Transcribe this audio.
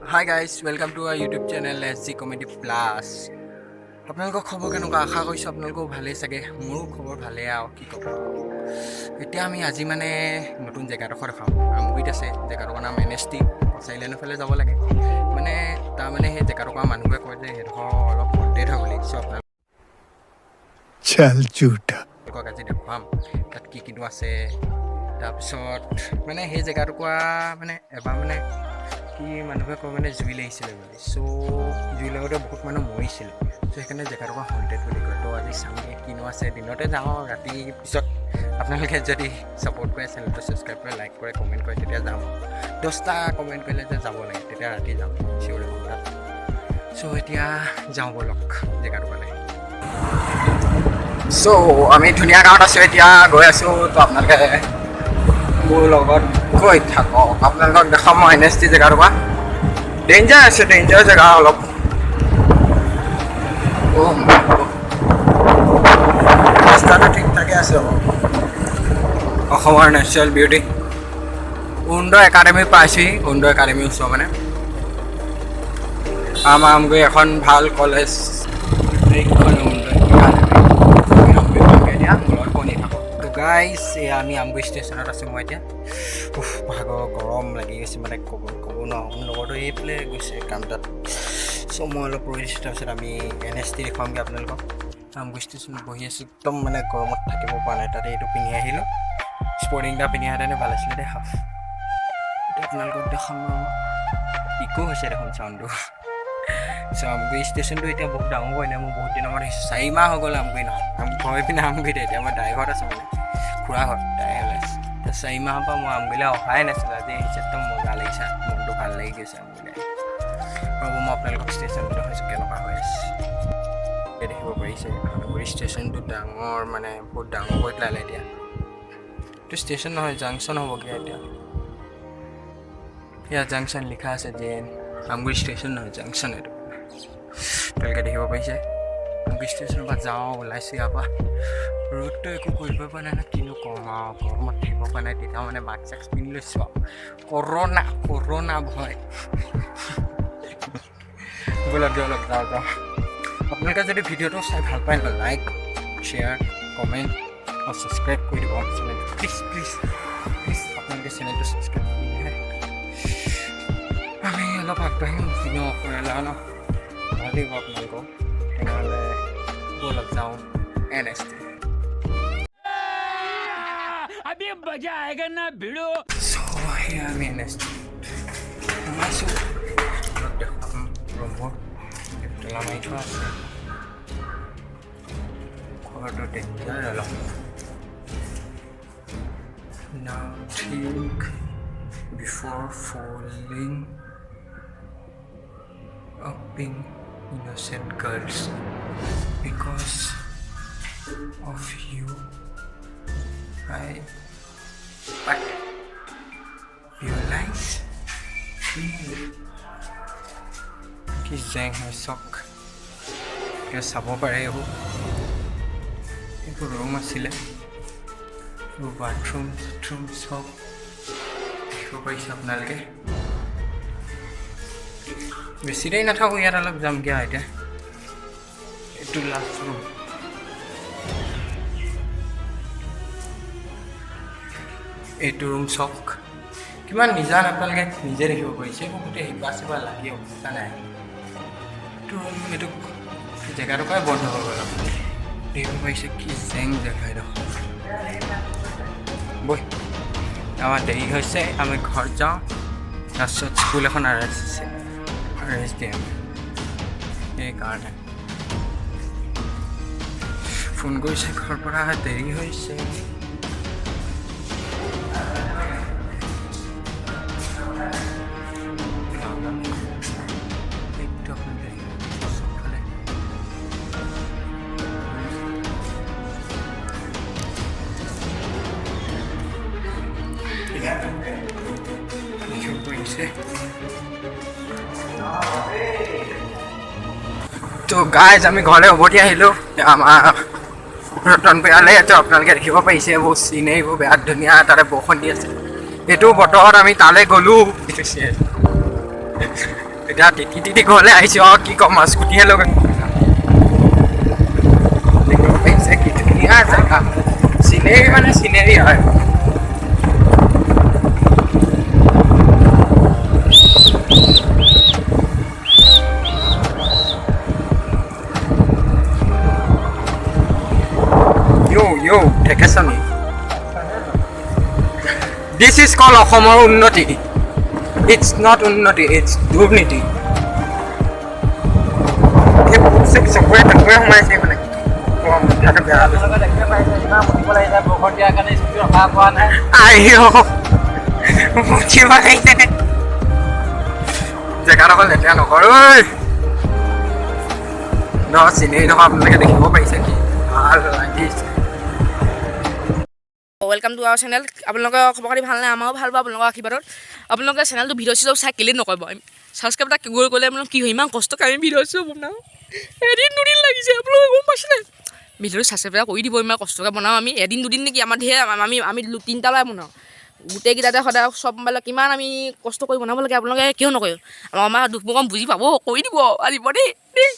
Hi guys, welcome to our YouTube channel SG Comedy Plus. আপোনালোকৰ খবৰ কেনেকুৱা? আশা কৰিছোঁ আপোনালোকেও ভালেই চাগে। মোৰো খবৰ ভালেই আৰু কি ক'ব। এতিয়া আমি আজি মানে নতুন জেগাডোখৰ দেখাওঁ। আমগুৰিত আছে, জেগাডোখৰ নাম এনএছটি। কছাৰী লাইনৰ ফালে যাব লাগে। মানে তাৰমানে সেই জেগাডোখৰ মানুহবোৰে কয় যে সেইডোখৰ অলপ হণ্টেড হয় বুলি। চ' আপোনালোকক चल झूठा। আজি দেখুৱাম তাত কি কিনো আছে। তাৰপিছত মানে সেই জেগাটুকুৰা মানে এবাৰ মানে কি মানুহে কয় মানে জুই লাগিছিলে বুলি। চ' জুই লাগোঁতে বহুত মানুহ মৰিছিলে। চ' সেইকাৰণে জেগাটুকুৰা হণ্টেড বুলি কয়। তো আজি চামগৈ কিনো আছে। দিনতে যাওঁ, ৰাতি পিছত আপোনালোকে যদি ছাপোৰ্ট কৰে, চেনেলটো ছাবস্ক্ৰাইব কৰে, লাইক কৰে, কমেণ্ট কৰে, তেতিয়া যাম। 10টা কমেণ্ট কৰিলে যে যাব লাগে, তেতিয়া ৰাতি যাম চিয়ৰ তাত। চ' এতিয়া যাওঁ ব'লক জেগাটুকুৰালৈ। চ' আমি ধুনীয়া গাঁৱত আছোঁ, এতিয়া গৈ আছোঁ। তো আপোনালোকে মোৰ লগত গৈ থাকক, আপোনালোকক দেখাম মই এনএছটি জেগাটুকুৰা। ডেঞ্জাৰ আছে, ডেঞ্জাৰ জেগা অলপ। অ' ৰাস্তাটো ঠিক ঠাকে আছে বাৰু। অসমৰ নেচাৰেল বিউটি অৰুণোদয় একাডেমি পাইছোহি। অৰুণোদয় একাডেমীৰ ওচৰ মানে আমাৰ আমগুৰি এখন ভাল কলেজ এইখন অৰুণোদয় একাডেমি। আমি আমগুৰি পামগৈ এতিয়া, মোৰ লগত বনি থাকক। তো গাইজ, এয়া আমি আমগুৰি ষ্টেচনত আছোঁ মই এতিয়া। উফ, ভাগৰ গৰম লাগি গৈছে, মানে ক'ব ক'ব নোৱাৰোঁ। মোৰ লগৰটো এইফালে গৈছে কাম তাত। চ' মই অলপ ৰৈ দিছোঁ, তাৰপিছত আমি এনএছটি দেখুৱামগৈ আপোনালোকক। আমগুৰি ষ্টেচনত বহি আছোঁ, একদম মানে গৰমত থাকিব পৰা নাই। তাতে এইটো পিন্ধি আহিলোঁ, স্পৰ্টিং এটা পিন্ধি আহেঁতেনে ভাল আছিলে দেই, হাফ। এতিয়া আপোনালোকক দেখাম ৰ'ব। ইকো হৈছে দেখোন চাউণ্ডটো। চ' আমগুৰি ষ্টেচনটো এতিয়া বহুত ডাঙৰ কৰিলে। মই বহুত দিনৰ মূৰত আহিছোঁ, 4 মাহ হৈ গ'ল আমগুৰি নহয়, ঘৰ এইপিনে আমগুৰিতে। এতিয়া মই দাই ঘৰত আছোঁ, মানে খুৰা ঘৰত দাই ওলাইছে। এতিয়া 4 মাহৰ পৰা মই আমগুৰিলৈ অহাই নাছিলোঁ, আজি আহিছে, একদম মজা লাগিছে, মনটো ভাল লাগি গৈছে আমগুৰিলৈ আহি। ৰ'ব, মই আপোনালোকক ষ্টেচনটো দেখাইছোঁ কেনেকুৱা হৈ আছে। এই দেখিব পাৰিছে আমগুৰি ষ্টেচনটো ডাঙৰ, মানে বহুত ডাঙৰ কৰি পেলালে এতিয়া। এইটো ষ্টেচন নহয়, জাংচন হ'বগৈ এতিয়া। ইয়াত জাংচন লিখা আছে, জেন আমগুৰি ষ্টেচন নহয়, জাংচন এইটো। তেওঁলোকে দেখিব পাৰিছে। আমগুৰি ষ্টেচনৰ পৰা যাওঁ ওলাইছোঁ ইয়াৰ পৰা। ৰ'দটো একো কৰিব পৰা নাই ন, কিনো কম আৰু, গৰমত থাকিব পৰা নাই। তেতিয়া মানে মাস্ক চাস্ক পিন্ধি লৈছোঁ আৰু কৰোণা কৰোণা ভয়। ব'লক ব'লক, যাওঁ যাওঁ। আপোনালোকে যদি ভিডিঅ'টো চাই ভাল পায় ন, লাইক, শ্বেয়াৰ, কমেণ্ট আৰু ছাবস্ক্ৰাইব কৰি দিব চেনেলটো। প্লিজ প্লিজ প্লিজ, আপোনালোকে চেনেলটো ছাবস্ক্ৰাইব কৰিলেহে আমি অলপ আগবাঢ়িম। কিনো অসমীয়া ন, ভাল লাগিব আপোনালোকক। তেনেহ'লে ব'লক যাওঁ এনএছটি। अभी मजा आएगा ना भिड़ू। চ' সেয়া আমি এনএছটি সোমাইছোঁ। অলপ দেখুৱাম ৰুমবোৰ। তলা মাৰি থোৱা আছে। ঘৰটো ডেঞ্জাৰ অলপ। Now think before falling upping innocent girls because of you I but your lies. কি জেং হয় চাওক, এতিয়া চাব পাৰে। এইবোৰ এইবোৰ ৰুম আছিলে, এইবোৰ বাথৰুম চাথৰুম চব দেখিব পাৰিছে আপোনালোকে। বেছি দেৰি নাথাকোঁ ইয়াত, অলপ যামগৈ আৰু এতিয়া। এইটো লাষ্ট ৰুম। এইটো ৰুম চাওক কিমান নিজান, আপোনালোকে নিজে দেখিব পাৰিছে। এইবোৰ গোটেই শিপা চিপা লাগি অৱস্থা নাই। এইটো ৰুম, এইটো জেগাটুকুৰাই বন্ধ হৈ গ'ল। দেখিব পাৰিছে কি জেং জেগা এডোখৰ। বৈ, আমাৰ দেৰি হৈছে, আমি ঘৰত যাওঁ। তাৰপিছত স্কুল এখন আৰ এছ আছে, আৰএছডিএম, সেইকাৰণে ফোন কৰিছে ঘৰৰ পৰা, দেৰি হৈছে। এইটো আপোনালোকে চবফালে দেখিব পাৰিছে। তো গাইজ, আমি ঘৰলৈ উভতি আহিলোঁ আমাৰ ৰতন পেয়ালে। তো আপোনালোকে দেখিব পাৰিছে এইবোৰ চিনেৰীবোৰ বিৰাট ধুনীয়া। তাতে বৰষুণ দি আছে, এইটো বতৰত আমি তালৈ গ'লোঁ। এতিয়া তিতি তিতি ঘৰলৈ আহিছোঁ আৰু কি ক'ম আৰু, স্কুটিহে লৈ দেখিব পাৰিছে কি ধুনীয়া জেগা, চিনেৰী মানে চিনেৰী হয়। Yo, yo, ঠেকেচনি। This is called অসমৰ উন্নতি। It's not উন্নতি, it's দুৰ্নীতি। এই চেক চকুৱে তকুৱে সোমাইছে মানে কি ক'ম, মাথাটো বেয়া হৈ গৈছে। বৰষুণ দিয়াৰ কাৰণে স্কুটি ৰখা পোৱা নাই। আইঅ, মুঠিব লাগিছে। জেগাডোখৰ লেতেৰা নকৰোঁ ঐ। ন চিনেৰী ডোখৰ আপোনালোকে দেখিব পাৰিছে, কি ভাল লাগিছে। Welcome to our channel. আপোনালোকৰ খবৰ খাতি ভালনে? আমাৰো ভাল পাওঁ আপোনালোকৰ আশীৰ্বাদত। আপোনালোকে চেনেলটো ভিডিঅ' চিডিঅ' চাই কেলৈ নকৰিব? ছাবস্ক্ৰাইব এটা গৈ গ'লে আপোনালোক কি হয়, ইমান কষ্টকৈ আমি ভিডিঅ' চিডিঅ' বনাওঁ, এদিন দুদিন লাগিছে, আপোনালোকে গম পাইছেনে? ভিডিঅ'টো ছাবস্ক্ৰাইব এটা কৰি দিব। ইমান কষ্টকৈ বনাওঁ আমি, এদিন দুদিন নেকি? আমাৰ ধেৰ আমি তিনিটা ল'ৰাই বনাওঁ, গোটেইকেইটাতে সদায় চব মোবাইলত কিমান আমি কষ্ট কৰি বনাব লাগে। আপোনালোকে কিয় নকৰে? আমাৰ দুখ অকণ বুজি পাব, কৰি দিব আজি দেই দেই।